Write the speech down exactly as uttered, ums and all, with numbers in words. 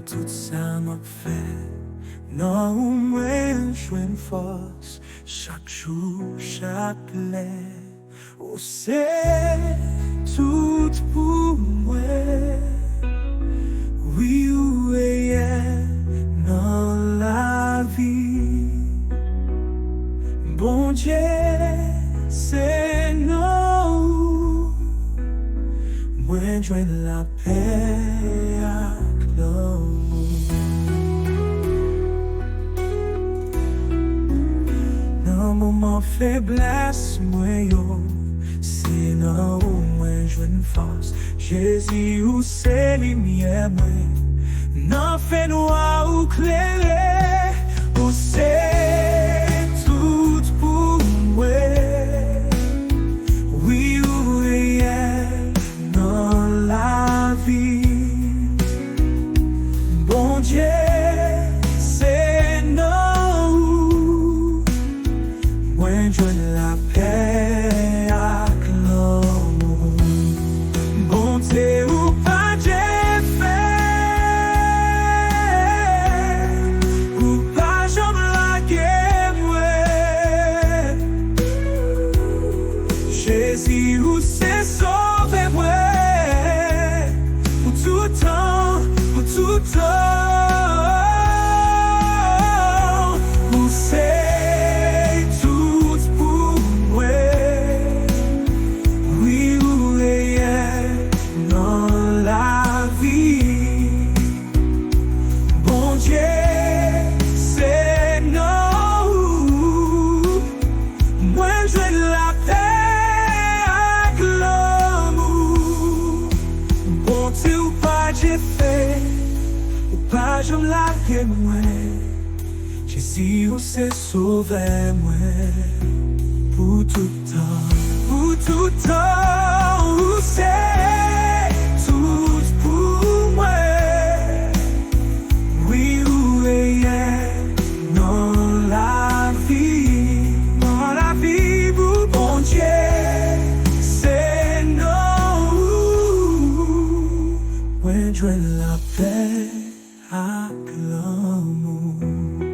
Tout sa m ap fè, nan ou mwen jwenn fòs. Chak jou, chak lè, ou se tout pou mwen. Wi, ou reyèl nan lavi. Bondye, se nan ou mwen jwenn lapè ak lanmou. Nan moman feblès mwen yo, se nan ou mwen jwenn fòs. Jezi, ou se limyè mwen. Nan fènwa ou klere, ou se tout pou mwen. Wi, ou reyèl nan lavi. Bondye, se nan ou mwen jwenn lapè ak lanmou. Bondye, ou pa Dye fè, ou pa janm lage mwen. Jezi, ou se sovè mwen, pou tout tan, pou tout tan. Ou se tout pou mwen. Wi, ou reyèl nan lavi. Bondye, se nan ou mwen jwenn lapè ak lanmou. Bondye, ou pa Dye fè, ou pa janm lage mwen. Jezi, ou se sovè mwen pou tout tan. Pou tout tan, ou se tout pou mwen. Wi, ou reyèl nan lavi. Nan lavi pou Bondye, se nan ou mwen jwenn lapè ak lanmou.